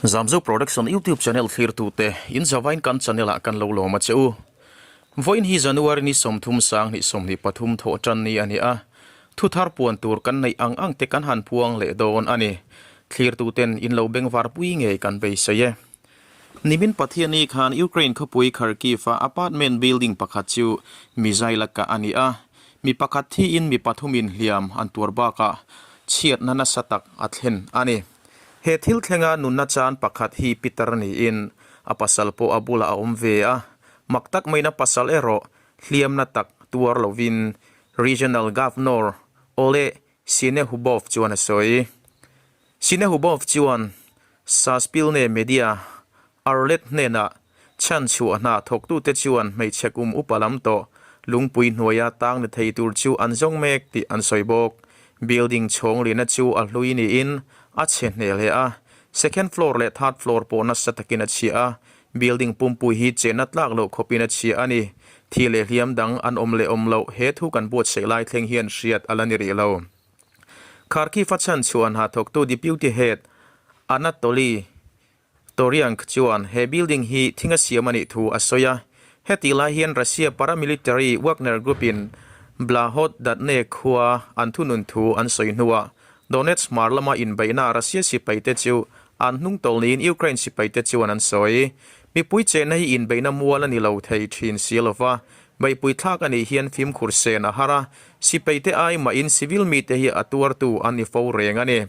Zamzo Production YouTube channel thlirtute in zavain kan channel ah kan lo lawm a che u. Vawiin hi January ni 30 sang hnih 23 thawh tan ni a ni a, thu thar puan tur kan neih ang ang te kan han puang leh dawn a ni. Thlirtuten in lo bengvar pui ngei kan beisei e. Nimin Pathiani khan Ukraine khawpui Kharkiv-a apartment building pakhat chu missile a kah a ni a, mi pakhat thiin mi pathumin hliam an tuar bakah chhiatna nasa tak a thlen a ni. He thil thlenga nunna chan pakhat hi Peter niin a pasal pawh a bulah a awm ve a, mak tak maiin a pasal erawh hliamna tak tuar lovin Regional Governor Oleh Sinehubov chuan a sawi. Sinehubov chuan Suspilne Media Arlet hnenah chhanchhuah hna thawktute chuan hmeichhe kum upa lam tawh lungpui hnuaia tang ni thei tur chu an zawng mek tih an sawi bawk. Building chhawng lihna chu a hlui niin a chhe hneh hle a, second floor leh third floor pawh nasa takin a chhia a, building pumpui hi chenna tlak loh khawpin a chhia a ni. Thi leh hliam dang an awm leh awm loh he thu kan buatsaih lai thleng hian hriat a la ni rih lo. Kharkiv a chhanchhuah hna thawktu Deputy Head Anatoly Toriank chuan he building hi thing a siam a nih thu a sawi a. Hetih lai hian Russia paramilitary Wagner Group-in Blahodatne khua an thunun thu an sawi hnuah Donetsk hmar lama inbeihna Russia sipaite chu an hnungtawlh niin Ukraine sipaite chuan an sawi. Mipui chenna hi inbeihna mual a ni lo thei thin si lova, Beihpui thlak a nih hian fimkhur sen a har a, sipaite ai mahin civil mite hi a tuartu an ni fo reng a ni.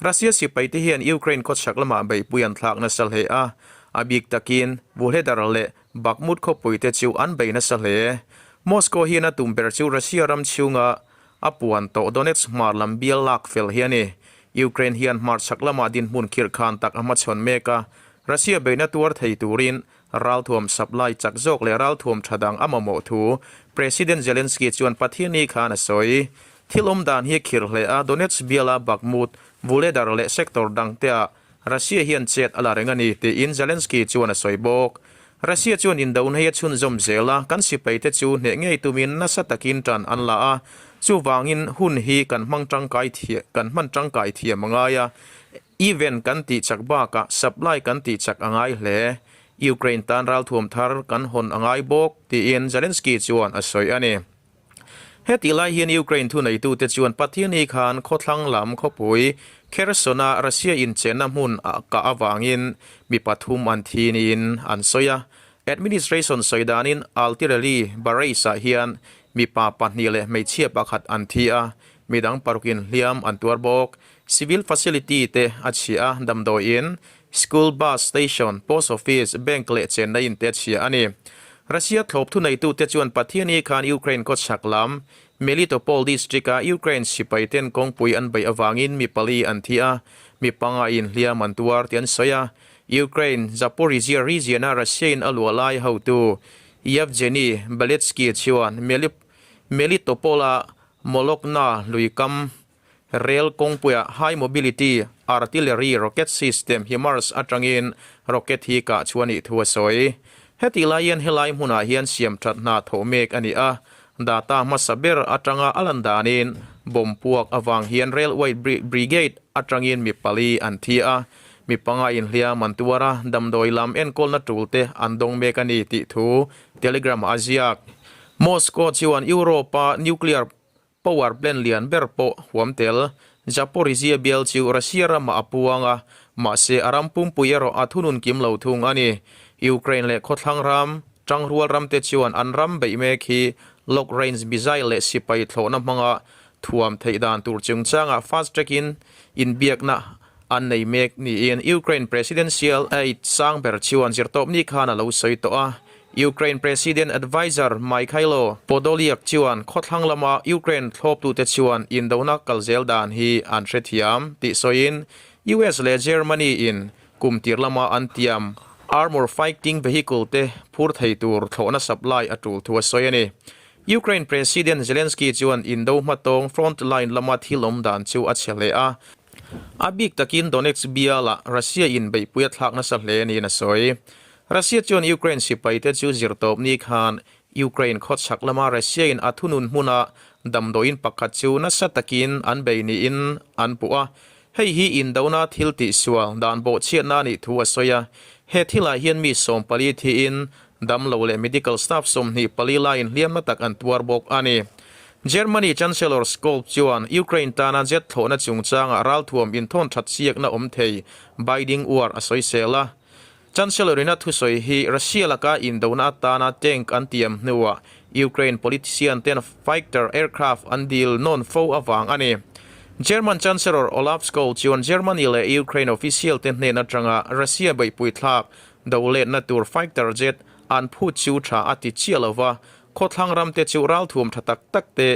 Russia sipaite hian Ukraine khawchhak lamah beihpui an thlak nasa hle a, a bik takin Vuhledar leh Bakhmut khawpuite chu an bei nasa hle. Moscow hian a tum ber chu Russia ram chhunga a puan tawh Donetsk hmar lam bial lak fel hi a ni. Ukraine hian hmarchhak lamah dinhmun khirhkhan tak a hmachhawn mek a, Russia beihna tuar thei turin Ralthuam supply chak zawk leh ralthuam tha dang a mamawh thu President Zelensky chuan Pathianni khan a sawi. Thil awm dan hi a khirh hle a, Donetsk biala Bakhmut, Vuhledar leh sector dangteah Russia hian chet a la reng a ni, tiin Zelensky chuan a sawi bawk. Russia chuan indona hi a chhunzawm zel a, kan sipaite chu hneh ngei tumin nasa takin tan an la a, chuvangin hun hi kan hmang tangkai kan hman tangkai thiam a ngai a. Event kan tih chak bakah supply kan tih chak a ngai hle. Ukraine tan ralthuam thar kan hawn a ngai bawk, tiin Zelensky chuan a sawi a ni. Hetih lai hian Ukraine thuneitute chuan Pathiani khan khawthlang lam khawpui Kherson-a Russia inchenna hmun a kah avangin mi pathum an thi niin an sawi a. Administration sawi danin Artillery barrage-ah hian mipa pahnih leh hmeichhia pakhat an thi a, midang parukin hliam an tuar bawk. Civil facility te a chhia a, damdawiin, school bus station, post office, bank leh chenna in te a chhia a ni. Russia thlawp thuneitute chuan Pathiani khan Ukraine khawchhak lam Melitopol district-a Ukraine sipaiten kawngpui an beih avangin mi pali an thi a, mi panga inhliam an tuar tih an sawi a. Ukraine Zaporizhzhia region-a Russia-in a luah lai hotu Yevgeny Beletsky chuan Melitopol-a Molokna luikam Rel kawngpuiah High Mobility Artillery Rocket System HIMARS atangin rocket hi kah chu a nih thu a sawi. Hetih lai hian helai hmunah hian siam that hna thawh mek a ni a, data hmasa ber atanga a lan danin bomb puak avang hian Railway Brigade atangin mi pali an thi a, mi panga inhliam an tuar a, damdawi lam enkawlna tul te an dawng mek a ni tih thu Telegram ah a ziak. Moscow chuan Europe-a nuclear Power plant lian ber pawh huam tel. Zaporizhzhia bial chu Russia ramah a puang a, mahse a ram pumpui erawh a thunun kim lo thung a ni. Ukraine leh khawthlang ram, tangrual ramte chuan an ram beih mek hi long range missile leh sipai thlawhna hmanga thuam theih dan tur chungchangah fast track in inbiakna an nei mek niin Ukraine presidential aide sang ber chuan zirtawpni khan a lo sawi tawh a. Ukraine President Adviser Mykhailo Podolyak chuan khawthlang lama Ukraine thlawptute chuan indona kal zel dan hi an hrethiam tih sawiin US leh Germany in kum tir lama an tiam armour fighting vehicle te phur thei tur thlawhna supply a tul thu a sawi a ni. Ukraine President Zelensky chuan indo hmatawng front line lama thil awm dan chu a chhe hle a, a bik takin Donetsk bialah Russia in beihpui a thlak nasa hle niin a sawi. Russia chuan Ukraine sipaite chu zirtawpni khan Ukraine khawchhak lama Russia in a thunun hmuna damdawiin pakhat chu nasa takin an bei niin an puh a. Hei hi indona thil tihsual dan bawhchhiatna a nih thu a sawi a. He thilah hian mi 14 thiin damlo leh medical staff 24 laiin hliamna tak an tuar bawk a ni. Germany Chancellor Scholz chuan Ukraine tana jet thlawhna chungchangah ralthuam inthawn that siakna awm thei Biding uar a sawisel a. Chancellor-in a thusawi hi Russia laka indona atana tank an tiam hnuah Ukraine politician ten fighter aircraft an dil nawn fo avang a ni. German Chancellor Olaf Scholz chuan Germany leh Ukraine official te hnen atanga Russia beihpui thlak do letna tur fighter jet an phut chu tha a ti chiah lo va, khawthlang ram te chu ralthuam tha tak tak te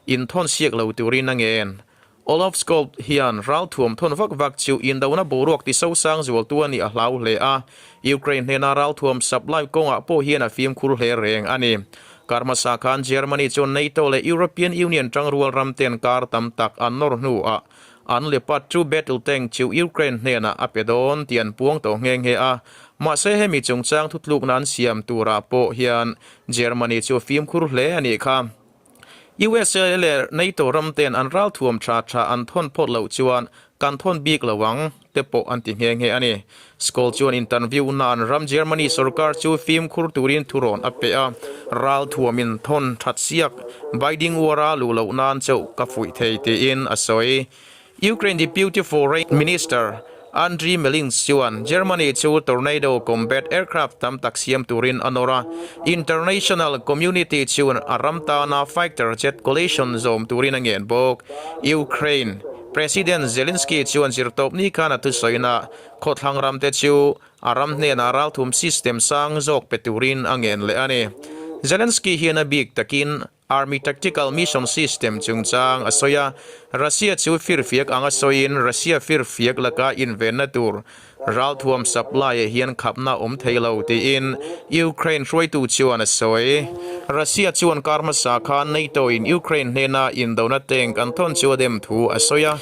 inthawn siak lo turin a ngen. Olaf Scholz hian ralthuam thawn vak vak chu indona boruak ti sosang zualtu a nih a hlau hle a, Ukraine hnena ralthuam supply kawngah pawh hian a fimkhur hle reng a ni. Kar hmasa khan Germany chuan NATO leh European Union tangrual ramten kar tam tak an nawr hnuah an Leopard 2 battle tank chu Ukraine hnenah a pe dawn tih an puang tawh nghe nghe a, mahse hemi chungchang thutlukna an siam turah pawh hian Germany chu a fimkhur hle a nih kha. USA leh NATO ram ten an ralthuam tha tha an thawn phawt loh chuan kan thawn bik lo ang te pawh an ti nghe nghe a ni. Scholz chuan interview na an ram Germany sorkar chu fimkhur turin thurawn a pe a, ralthuam in thawn that siak Biding war a luh loh nan chauh ka fuih thei tiin a sawi. Ukraine Deputy Foreign Minister Andriy Melins chuan Germany chu Tornado combat aircraft tam tak siam turin a nawr a, international community chuan a ram tana fighter jet coalition zawm turin a ngen bawk. Ukraine President Zelensky chuan zirtawpni khan a thusawina khawthlang ramte chu a ram hnenah ralthum system sang zawk pe turin a ngen leh a ni. Zelensky hian a bik takin Army Tactical Mission System chungchang a sawi a, Russia chu firfiak anga sawiin Russia firfiak laka invenna tur ralthuam supply ah hian khapna awm thei lo tiin Ukraine hruaitu chuan a sawi. Russia chuan kar hmasa khan NATO in Ukraine hnena indona tank an thawn chu a dem thu a sawi a.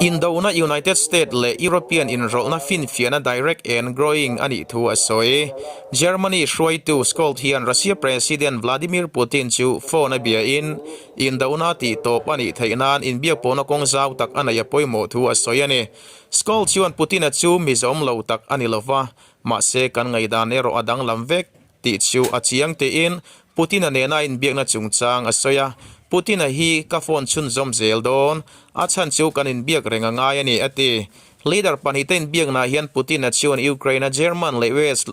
Indona United States leh European inrawlhna finfiahna direct and growing a nih thu a sawi. Germany hruaitu Scholz hian Russia President Vladimir Putin chu phone a biain indona tih tawp a nih theih nan inbiakpawhna kawng zau tak a neih a pawimawh thu a sawi a ni. Scholz chuan Putin-a chu mizawm lo tak a ni lova, mahse kan ngaihdan erawh a danglam vek. Tih chu a chiang tiin Putin-a nena inbiakna chungchang a sawi a, Putin-a hi ka phone chhunzawm zel dawn, a chhan chu kan inbiak reng a ngai a ni, a ti. Leader pahnihte inbiaknaah hian Putin-a chuan Ukraine-a German leh West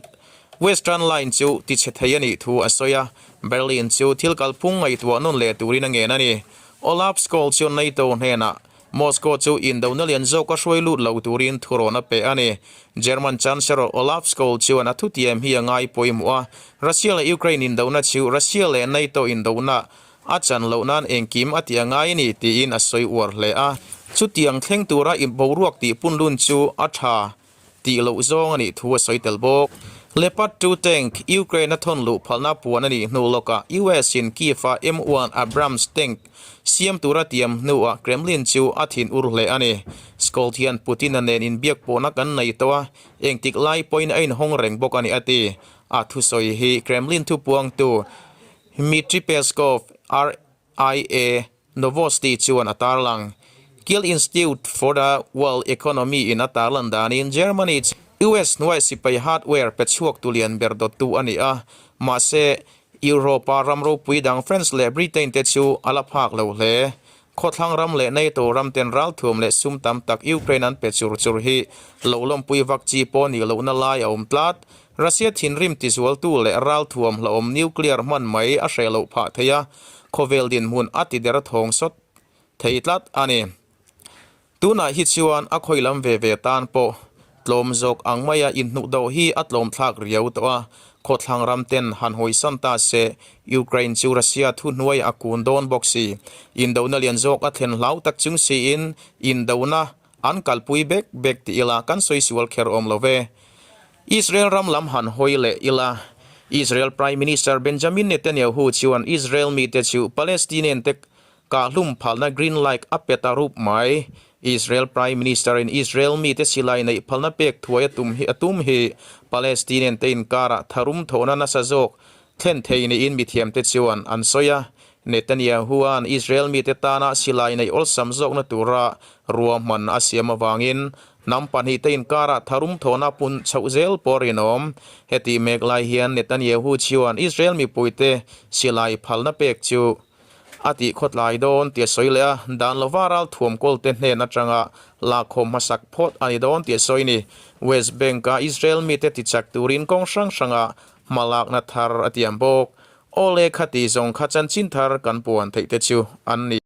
Western line chu tichhe thei a nih thu a sawi a, Berlin chu thil kalphung ngaihtuah nawn leh turin a ngen a ni. Olaf Scholz chuan NATO hnenah Moscow chu indona lian zawk a hruai lut lo turin thurawn a pe a ni. German Chancellor Olaf Scholz chuan a thutiam hi a ngai pawimawh a, Russia leh Ukraine indona chu Russia leh NATO indona a chan loh nan engkim a ti a ngai a ni tiin a sawi uar hle a. Chutiang thleng tura boruak tih punlun chu a tha tih loh zawng a nih thu a sawi tel bawk. Leopard 2 tank Ukraine a thawn luh phalna puan a nih hnu lawkah US in Kyiv a M1 Abrams tank siam tura tiam hnuah Kremlin chu a thin ur hle a ni. Scholz hian Putin-a nen inbiak pawhna kan nei tawh a, engtik lai pawhin a inhawng reng bawk a ni a ti. A thusawi hi Kremlin thupuangtu Dmitry Peskov, RIA Novosti chuan a tarlang. Kiel Institute for the World Economy in a tarlan danin Germany chu US hnuai sipai hardware pe chhuak tu lian ber dawttu a ni a, mahse Europe-a ram ropui dang France leh Britain te chu a la phak lo hle. Khawthlang ram leh NATO ram ten ralthuam leh sum tam tak Ukraine an pe chur chur hi lo lawmpui vak chi pawh nih lohna lai a awm tlat. Russia thinrim tizualtu leh ralthuam hlauhawm nuclear hman mai a hreh loh phah thei a, khawvel dinhmun a ti der thawng sawt thei tlat a ni. Tunah hi chuan a khawi lam ve ve tan pawh tlawm zawk ang maia inhnuh doh hi a tlawm thlak riau tawh a, khawthlang ram ten han hawisan ta se Ukraine chu Russia thuhnuai a kun dawn bawk si. Indona lian zawk a thlen hlau tak chung siin indona an kalpui bek bek ti ila kan sawi sual kher awm lo ve. Israel ram lam han hawi leh ila, Israel Prime Minister Benjamin Netanyahu chuan Israel mite chu Palestinian te kahhlum phalna green light a pe ta rup mai. Israel Prime Minister in Israel mite silai neih phalna pek thuai a tum hi a tum hi Palestinian te inkarah tharum thawhna nasa zawk thlen thei niin mithiamte chuan an sawi a. Netanyahu-a'n Israel mite tana silai neih awlsam zawkna tura ruahman a siam avangin hnam pahnihte inkarah tharum thawhna pun chhoh zel pawh a rinawm. Hetih mek lai hian Netanyahu chuan Israel mipuite silai phalna pek chu a tih khawtlai dawn tih a sawi leh a, dan lova ralthuam kawlte hnen atanga lakkhawm hmasak phawt a ni dawn tih a sawi ni. West Bank-a Israel mite tichak turin kawng hrang hranga hmalakna thar a tiam bawk. Awle khati zawng kha chanchin thar kan puan theih te chu an ni.